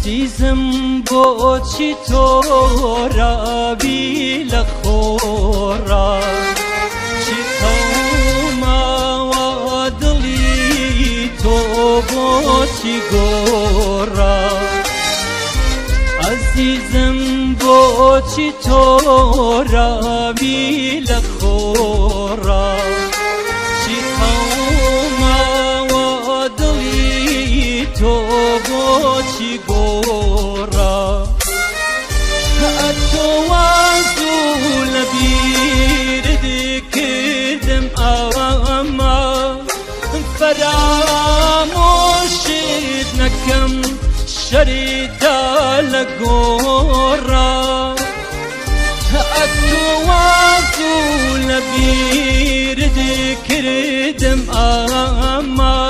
ئەزیزم بۆچی تۆرابی لە خۆڕا چی قەوماوە دڵی تۆ بۆچی گۆڕا ئەزیزم بۆچی تۆرابی لە خۆڕا چی قەوماوە دڵی تۆ بۆچی گۆڕا ئەتۆ وازوو لە بیرت کردم ئەمە فەرامۆشت نەکەم شەریتە لە گۆڕا ئەتۆ وازوو لە بیرت کردم ئەمە.